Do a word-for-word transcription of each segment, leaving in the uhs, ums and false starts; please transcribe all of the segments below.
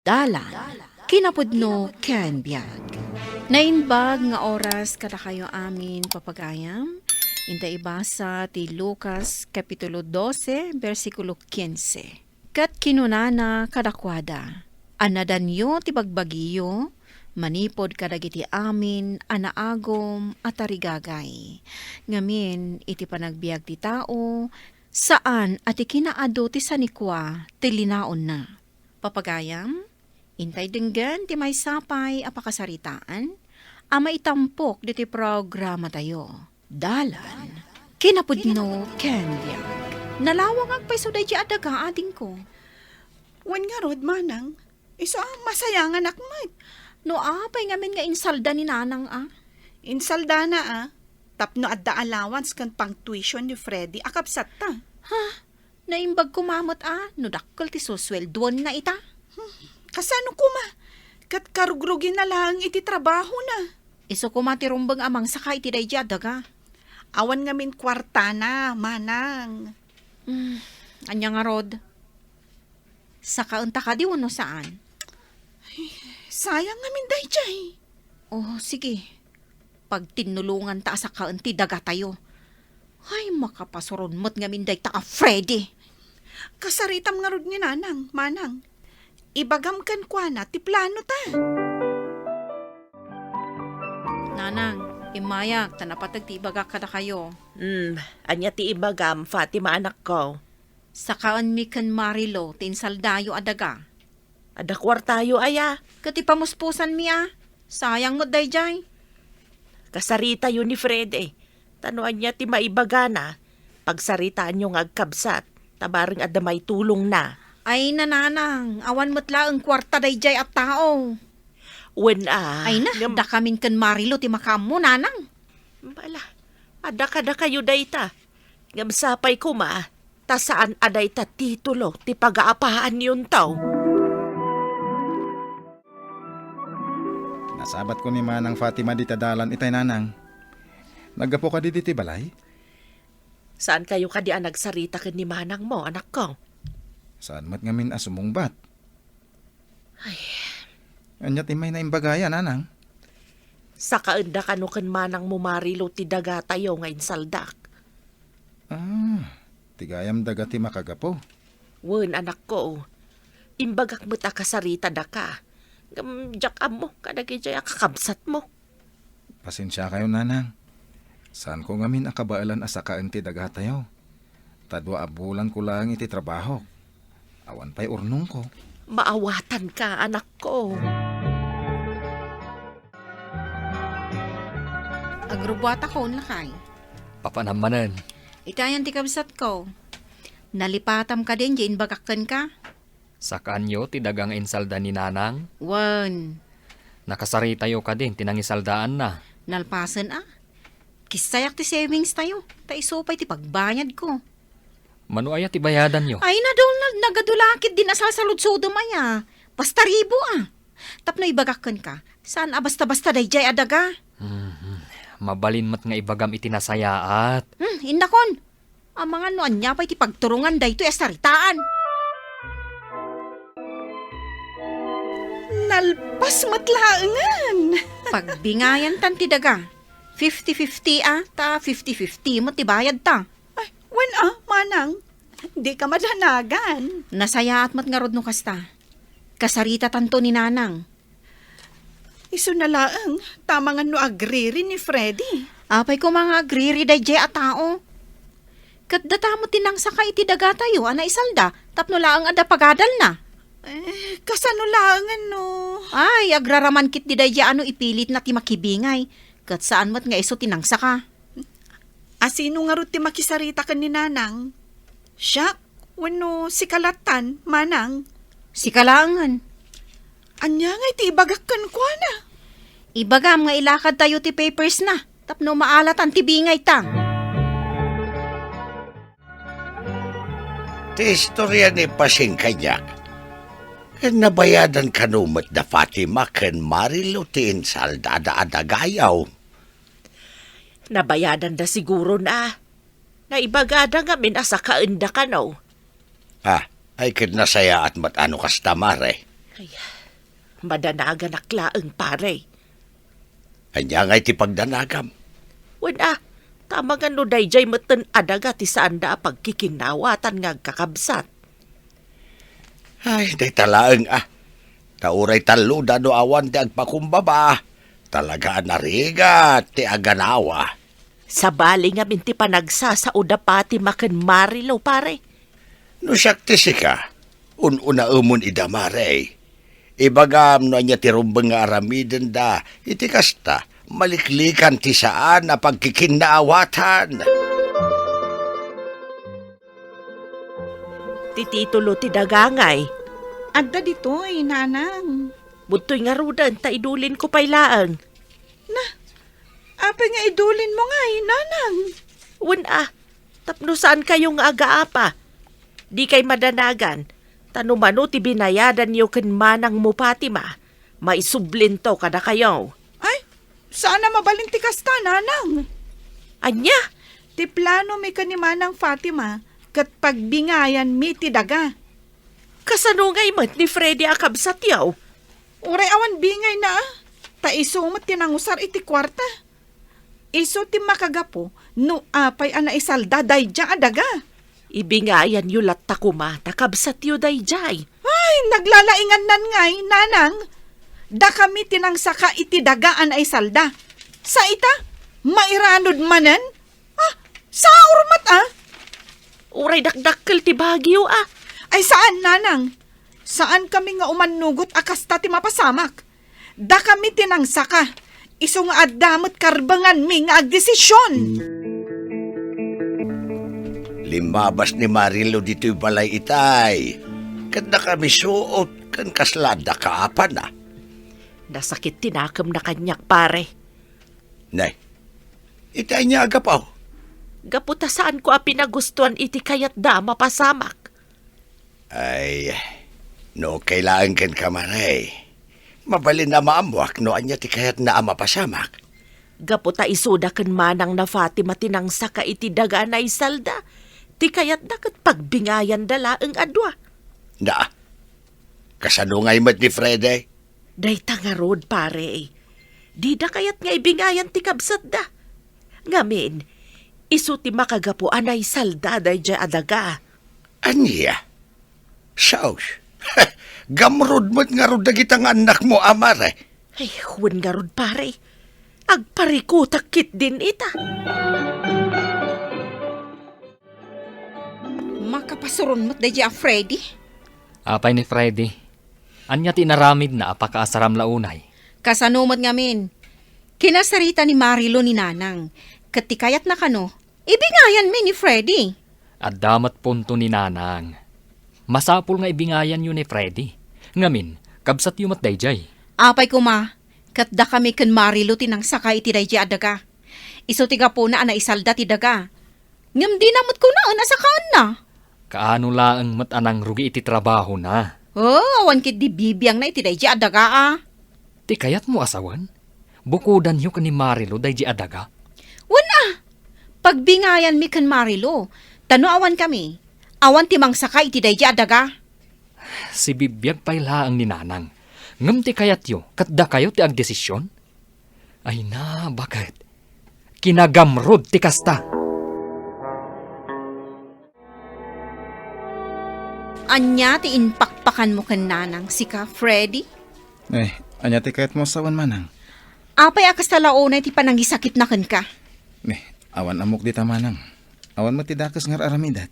Dalan, kinapudno ken biag. Naimbag nga oras kadakayo amin, papagayam. Inta ibasa ti Lucas Kapitulo dose, bersikulo kinse. Ket kinunana kadakuada, "Annadanyo ti bagbagiyo manipud kadagiti amin a naagum a tarigagay. Ngamin, iti panagbiag ti tao, saan a ti kinaadu ti sanikua ti linaonna." Papagayam, intay denggen ti maysa pay a pakasaritaan a maitampok ditoy programatayo. Dalan, kinapudno ken biag. Nalawangak pay isu daydiay a daga, adingko. Wen ngarud, manang, isu a masayanganak met. No apay ngamin nga insalda ni nanang a? Insaldana a, tapno adda allowance ken pang-tuition ni Freddy a kabsatta. Ha? Naimbag koma met a no dakkel ti susueldoenna ita. Hmm, kasano koma? Ket karugrugina laeng iti trabahona. Isu koma ti rumbeng a mangsaka iti daydiay a daga. Awan ngamin kuartana, manang. Hmm, ania ngarud? Sakaenta kadi wenno saan? Ay, sayang ngamin daydiay. Oh, sige. Pagtinnulonganta a sakaen ti dagatayo. Ay, makapasuron met ngamin dayta a Freddy. Kasaritam ngarud ni nanang, manang. Ibagam kenkuana ti planota. Nanang, immayak ta napateg ti ibagak kadakayo. Hmm, ania ti ibagam, Fatima, anakko? Sakaenmi ken Marilo ti insaldayo a daga. Adda kuartayo aya? Ket ipamuspusanmi a. Sayang met daydiay. Kasaritayo ni Fred, eh. Ta no ania ti maibagana, pagsaritaanyo nga agkabsat, ta bareng adda maitulongna. Ay, nanang, awan met laeng kuarta daydiay a tao. Wen a, Ay na, ngem- dakamin ken Marilo ti makaammo, nanang. Bala, adda kadakayo dayta. Ngem sapay koma, ta saan a dayta titulo ti pagaapaanyonto. Nasabatko ni Manang Fatima dita dalan itay, nanang. Naggapu kadi diti balay? Saankayo kadi a nagsarita ken ni manangmo, anakko? Saan met ngamin a sumungbat. Ay. Ania ti may naimbagaya, nanang? Sakaenda kano ken manangmo Marilo ti dagatayo nga insaldak. Ah, ti gayam daga ti makagapu. Wen, anakko. Imbagak met a kasaritada ka. Ngem diak ammo kadagiti a kakabsatmo. Pasensiakayo, nanang. Saanko ngamin a kabaelan a sakaen ti dagatayo. Ta dua a bulanko laeng iti trabahok. Awan pay urnongko. Maawatanka, anakko. Agrubbuatakon, lakay. Papanam manen. Itayan ti kabsatko. Nalipatam kadin, di imbagak kenka? Sakaanyo ti daga nga insalda ni nanang? Wen. Nakasaritayo kadin ti nangisaldaanna? Nalpasen a. Kissayak ti savings tayo. Ta isu pay ti pagbayadko. Mano aya ti bayadanyo? Ay, nadol, nag-, nagadulakit din a sasaludsodem aya. Basta ribo a. Tapno ibagak kenka, saan a basta-basta daydiay a daga. Mhm. Mabalin met nga ibagam iti nasayaat. Hmm, innakon. Amangan no ania pay ti pagturongan daytoy a saritaan. Nalpas met laengen. Pagbingayan tan ti daga. Fifty fifty a, ta fifty fifty met ti bayad ta. Ay, wen a, manang. Dika madanagan. Nasayaat met ngarud no kasta. Kasarita tanto ni nanang. Isuna laeng, ta amangan no agriri ni Freddy. Apay koma nga agriri daydiay a tao. Ket data met ti nangsaka iti dagatayo a naisalda tapno laeng adda pagadalna. Eh, kasano laengen no? Ay, agraraman ketdi daydiay a no ipilitna ti makibingay. Ket saan met nga isu ti nangsaka. A sino ngarud ti makisarita ken ni nanang? Siak wenno sika lattan, manang? Sika laengen. Ania ngay ti ibagak kenkuana? Ibagam nga ilakadtayo ti papersna tapno maalatan ti bingayta. Ti istoria ni Pasing kaniak, ket nabayadan kano met da Fatima ken Marilo ti insaldada a dagayo. Nabayadanda siguron a. Naibagada ngamin a sakaenda kano. Ah, ay ket nasayaat met a no kasta, mare. Madanaganak laeng, pare. Ania ngay ti pagdanagam? Wen a, ta amangan no daydiay metten a daga ti saanda a pagkikinnawatan nga agkakabsat. Ay, dayta laeng a. Ta uray talloda no awan ti agpakumbaba, talaga a narigat ti aganawa. Sabali ngamin ti panagsasao da Fatima ken Marilo, pare. No siak ti sika, un-unaemon ida, mare. Ibagam no ania ti rumbeng nga aramidenda iti kasta, maliklikan ti saan a pagkikinnaawatan. Ti titulo ti daga ngay. Adda ditoy, nanang. Budtoy ngaruden ta idulinko pay laeng. Na, apay nga idulinmo ngay, nanang? Wen a, tapno saankayo nga agaapa. Dikay madanagan, ta no mano ti binayadanyo ken manangmo Fatima, maisublinto kadakayo. Ay, saan a mabalin ti kasta, nanang. Ania? Ti planomi ken ni Manang Fatima ket pagbingayanmi ti daga. Kasano ngay met ni Freddy a kabsatyo? Uray awan bingayna, a. Ta isu met ti nangusar iti kuarta. Isu ti makagapu no apay a naisalda daydiay a daga. Ibingayanyo latta koma ta kabsatyo daydiay. Ay, naglalaingannan ngay, nanang. Dakami ti nangsaka iti daga a naisalda. Sa ita, mairanod manen? Ah, saur met, a. Uray dakdakkel ti Baguio, a. Ay, saan, nanang. Saankami nga umannugot a kasta ti mapasamak. Dakami ti nangsaka. Isu nga adda met karbenganmi nga agdesision. Limmabas ni Marilo ditoy balay itay. Ket dakami suot ken kasla adda kaapana. Nasakit ti nakemna kaniak, pare. Nay, iti ania a gapu? Gapu ta saanko a pinagustoan iti kayatda a mapasamak. Ay, no okay laeng kenka, mare, mabalin a maammoak no ania ti kayatna a mapasamak. Gapu ta isuda ken manangna Fatima ti nangsaka iti daga a naisalda, ti kayatda ket pagbingayanda laeng a dua. Na, kasano ngay met ni Freddy? Dayta ngarud, pare. Dida kayat nga ibingayan ti kabsatda. Ngamin, isu ti makagapu a naisalda daydiay a daga. Ania? Sus, gamrud met ngarud dagita nga annakmo, a, mare. Ay, wen ngarud, pare. Agparikutak ketdin ita. Makapasuron met daydiay a Freddy? Apay ni Freddy? Ania ti inaramidna a pakaasaram la unay? Kasano met ngamin? Kinasarita ni Marilo ni Nanang, ket ti kayatna kano, ibingayanmi ni Freddy. Adda met punto ni Nanang. Masapul nga ibingayanyo ni Freddy. Ngamin, kabsatyo met daydiay. Apay koma, ket dakami ken Marilo ti nangsaka iti daydiay a daga. Isu ti gapuna a naisalda ti daga. Ngem dina met kunaen a sakaenna. Kaano laeng met a nangrugi iti trabahona? Oh, awan ketdi bibiangna iti daydiay a daga, a. Ti kayatmo a sawen? Bukodanyo ken ni Marilo daydiay a daga? Wen a, pagbingayanmi ken Marilo, ta no awankami, awan ti mangsaka iti daydiay a daga. Sibibiag pay laeng ni Nanang. Ngem ti kayatyo, ket dakayo ti agdesision? Ay na, baket. Kinagamrud ti kasta. Ania ti impakpakanmo ken Nanang, sika, Freddy? Eh, ania ti kayatmo a sawen, Manang? Apay a kasta la unay ti panangisakitna kenka? Eh, awan ammok dita, Manang. Awan met ti dakes nga ar-aramidak.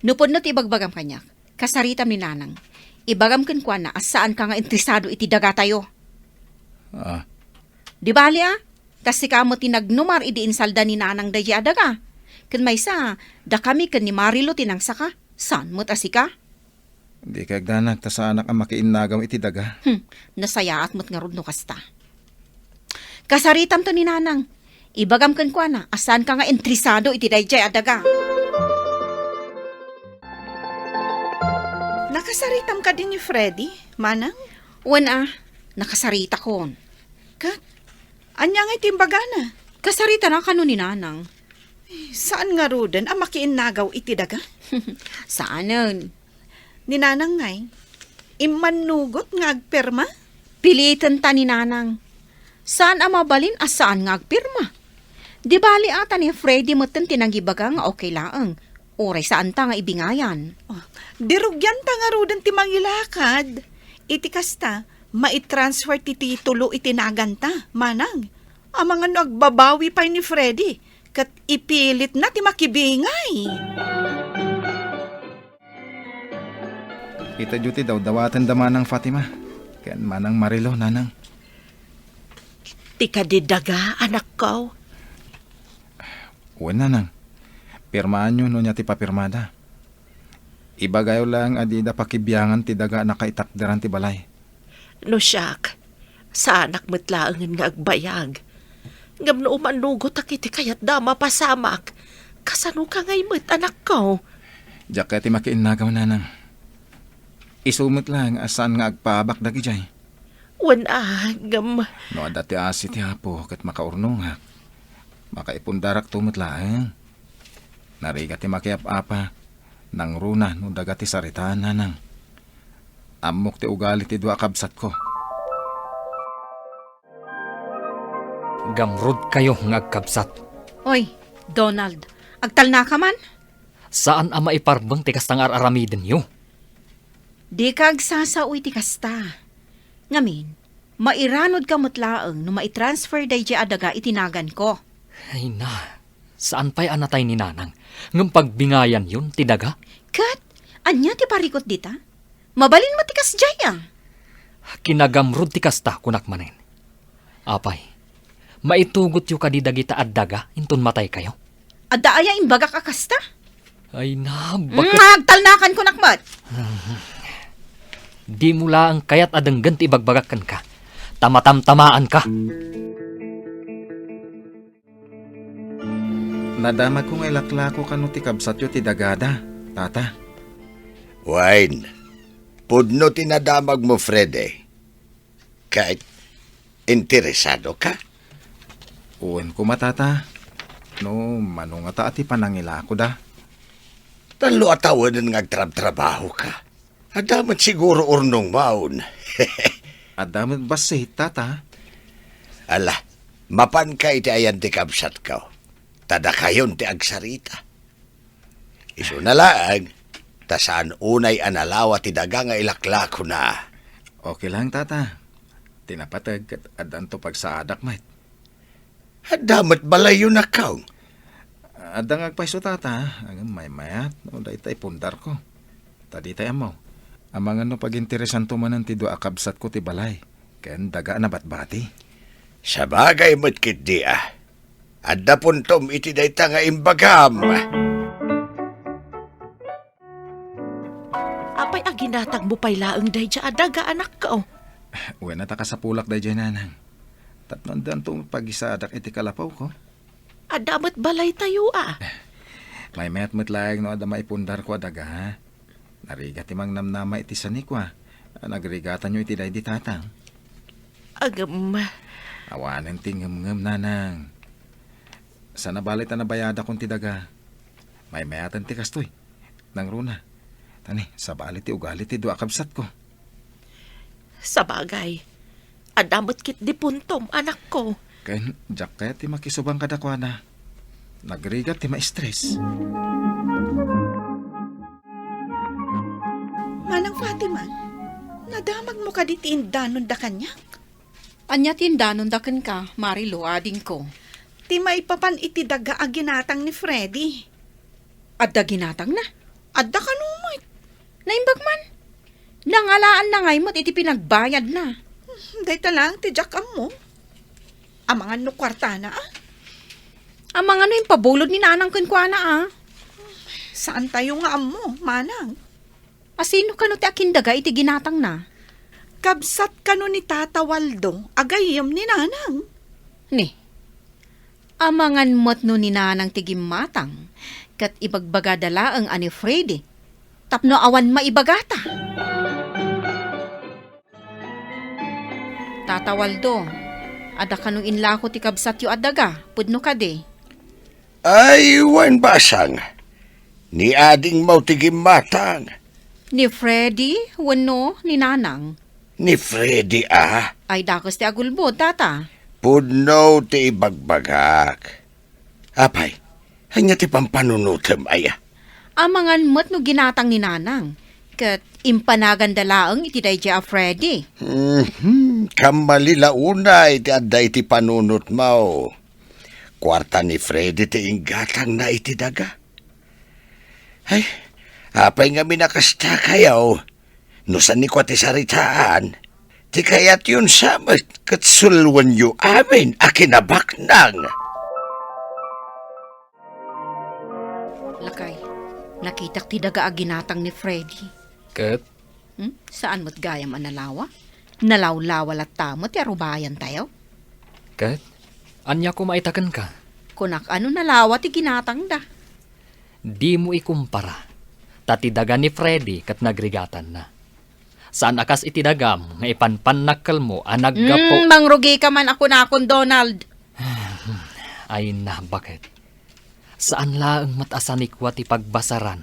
No pudno ti ibagbagam kaniak, kasaritam ni Nanang. Ibagam kenkuana a saanka nga interesado iti dagatayo. Ah. Di bali, a? Ta sika met ti nagnumar idi insalda ni Nanang daydiay a daga. Ken maysa, dakami ken ni Marilo ti nangsaka. Saan met a sika? Dika agdanag ta saanak a makiinnagaw iti daga. Hmm, nasayaat met ngarud no kasta. Kasaritamto ni Nanang. Ibagam kenkuana a saanka nga interesado iti daydiay a daga. Nakasaritam kadi ni Freddy, Manang? Wen a, nakasaritakon. Ket, ania ngay ti imbagana? Kasaritana kano ni Nanang. Eh, saan ngaruden a makiinnagaw iti daga? Saanen. Ni Nanang ngay, Immannugot nga agpirma? Pilitenta ni Nanang. Saan a mabalin a saan nga agpirma. Di bali ata ni Freddy metten ti nangibaga nga okay laeng. Uray saanta nga ibingayan. Oh, di rugianta ngaruden ti mangilakad. Iti kasta, maitransfer ti titulo iti naganta, Manang. Amangan no agbabawi pay ni Freddy, ket ipilitna ti makibingay. Ita diyo ti dawdawaten da Manang Fatima ken Manang Marilo, Nanang. Ti kadi daga, anakko? Wen, Nanang. Pirmaanyo no ania ti papirmada. Ibagayo laeng a dida pakibiangan ti daga a nakaitakderan ti balay. No siak, saanak met laengen nga agbayag. Ngem no umannugotak iti kayatda a mapasamak, kasano ka ngay met, anakko? Diak kayat ti makiinnagaw, Nanang. Isu met laeng a saan nga agpaabak dagidiay. Wen a, ngem. No adda ti asi ti Apo ket makaurnongak, makaipundarakto met laeng. Narigat ti makiap-apa, nangruna no daga ti saritaan, Nanang. Ammok ti ugali ti dua a kabsatko. Gamrudkayo nga agkabsat. Oy, Donald, agtalnaka man? Saan a maiparbeng ti kasta nga ar-aramidenyo. Dika agsasao iti kasta. Ngamin, mairanodka met laeng no maitransfer daydiay a daga iti naganko. Ay na, saan pay a natay ni Nanang, ngem pagbingayanyon ti daga? Ket, ania ti parikut dita? Mabalin met ti kasdiay a. Kinagamrud ti kasta, kunak manen. Apay, maitugotyo kadi dagita a daga inton mataykayo? Adda aya imbagak a kasta? Ay na, Mm, baket agtalnakan kunak met. Dimo laeng kayat a denggen ti ibagbagak kenka, ta matamtamaanka. Nadamagko nga ilaklako kano ti kabsatyo ti dagada, Tata. Wen, pudno ti nadamagmo, Freddy. Ket interesado ka? Wen koma, Tata. No mano ngata a ti panangilakoda? Tallo a tawenen nga agtrabtrabaho ka. Adda met siguro urnongmon. Adda met bassit, Tata. Ala, mapanka iti ayan ti kabsatko. Ta dakayon ti agsarita. Isuna laeng, ta saan unay a nalawa ti daga nga ilaklakona. Okay lang, Tata. Ti napateg ket addanto pagsaadak met. Adda met balayyo, nakkaw? Adda nga agpayso, Tata, ngem maymayat no dayta ipundarko. Ta ditay ammo. Amangan no paginteresanto manen ti dua a kabsatko ti balay ken daga a nabatbati. Sabagay met ketdi a. Adda puntom iti dayta nga imbagam. Apay a ginatagmo pay laeng daydiay a daga, anakko? Wen a ta kasapulak daydiay, Nanang. Tapno addanto pagisaadak iti kalapawko. Adda met balaytayo a. Maymayat met laeng no adda maipundarko a daga. Narigat ti mangnamnama iti saniko a nagrigatanyo iti daydi, Tatang. Agem. Awanen ti ngemngem, Nanang. Saan a bale ta nabayadakon ti daga. Maymayaten ti kastoy. Nangruna. Tani, sabali ti ugali ti dua a kabsatko. Sabagay. Adda met ketdi puntom, anakko. Ken, diak kayat ti makisubang kadakuada. Nagrigat ti ma-stress. Manang Fatima, nadamagmo kadi ti indanonda kaniak? Ania ti indanonda kenka, Marilo, adingko? Ti maipapan iti daga a ginatang ni Freddy. Adda ginatangna? Adda kano met. Naimbag man. Nangalaanna ngay met iti pinagbayadna. Dayta laeng ti diak ammo. Amangan no kuartana, a? Amangan no impabulod ni Nanang kenkuana, a? Saantayo nga ammo, Manang. A sino kano ti akindaga iti ginatangna? Kabsat kano ni Tata Waldo a gayyem ni Nanang. Ni, amangan met no ni Nanang ti gimmatang, ket ibagbagada laeng a ni Freddy tapno awan maibagata. Tata Waldo, adda kano inlako ti kabsatyo a daga, pudno kadi? Ay, wen basang. Ni adingmo ti gimmatang. Ni Freddy wenno ni Nanang? Ni Freddy, a? Ay, dakes ti agulbod, tata. Pudno ti ibagbagak. Apay, ania ti pampanunotem, aya? Amangan met no ginatang ni Nanang, ket impanaganda laeng iti daydiay a Freddy. Mhm, kammali la unay ti adda iti panunotmo. Kuarta ni Freddy ti inggatangna iti daga. Ay, apay ngamin a kasta kayo? No sanikua ti saritaan, ti kayatyon sa met ket sulwenyo amin a kinabaknang. Lakay, nakitak ti daga a ginatang ni Freddy. Ket? Hmm? Saan met gayam a nalawa? Nalawlawa latta met ti arubayantayo. Ket? Ania koma ita kenka? Kunak a no nalawa ti ginatangda. Dimo ikumpara, ta ti daga ni Freddy ket nagrigatanna. Saan a kas iti dagam nga ipanpannakkelmo a naggapu- Mm, mangrugika man a kunakon, Donald. Ay na, baket. Saan laeng met a sanikua ti pagbasaran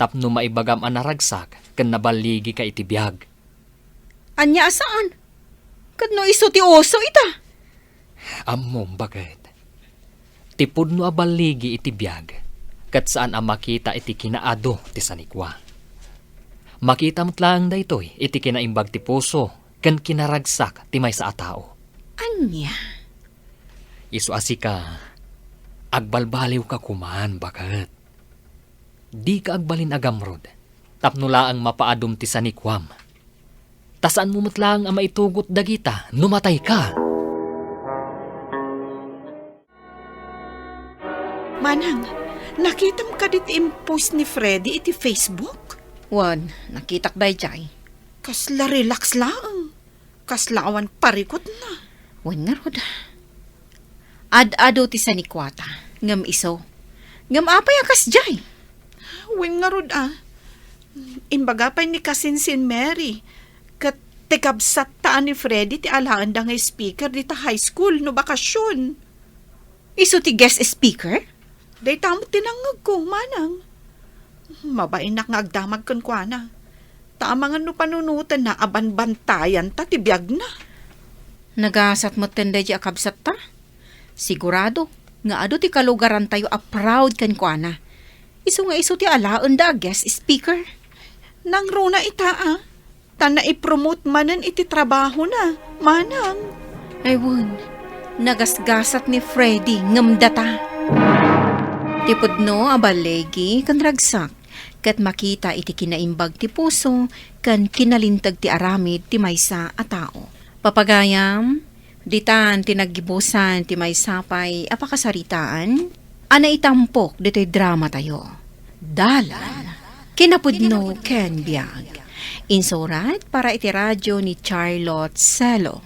tapno maibagam a naragsak ken naballigika iti biag. Ania a saan? Ket no isu ti uso ita? Ammom, baket. Ti pudno a balligi iti biag, ket saan a makita iti kinaadu ti sanikua. Makita met laeng daytoy iti kinaimbag ti puso ken kinaragsak ti maysa a tao. Ania? Isu a sika, agbalbaliwka koman, baket. Dika agbalin a gamrud, tapno laeng mapaadum ti sanikuam. Ta saanmo met laeng a maitugot dagita no matayka. Manang, nakitam kadi ti impost ni Freddy iti Facebook? Wen, nakitak daydiay. Kasla relax laeng. Kasla awan parikutna. Wen ngarud. Ad-adu ti sanikuata, ngem isu. Ngem apay a kasdiay? Wen ngarud a. Imbaga pay ni kasinsin Mary, ket ti kabsatta a ni Freddy ti alaenda nga speaker dita high school no bakasion. Isu ti guest speaker? Dayta met ti nangngegko, manang. Mabainak nga agdamag kenkuana. Ta amangan no panunotenna a banbantayanta ti biagna. Nagasat metten daydiay a kabsatta. Sigurado nga adu ti kalugarantayo a proud kenkuana. Isu nga isu ti alaenda a guest speaker. Nangruna ita a. Ta naipromote manen iti trabahona, manang. Ay wen, nagasgasat ni Freddy ngem data. Ti pudno a balligi ken ragsak, ket makita iti kinaimbag ti puso ken kinalinteg ti aramid ti maysa a tao. Papagayam, ditan ti naggibusan ti maysa pay a pakasaritaan a naitampok ditoy dramatayo. Dalan, kinapudno ken biag. Insurat para iti radio ni Charlotte Celo.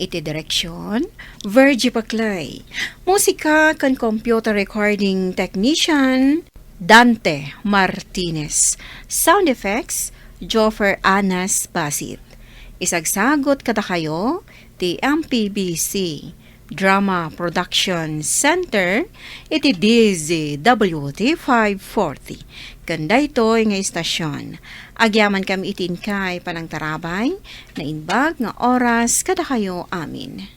Iti direksyon, Virgie Paclay. Musika ken computer recording technician, Dante Martinez. Sound effects, Joffer Anas Basit. Isagsagot kadakayo ti M P B C Drama Production Center iti D Z W T five forty. Ken daytoy nga istasyon, agyamankami iti inkay panangtarabay, naimbag nga oras kadakayo amin.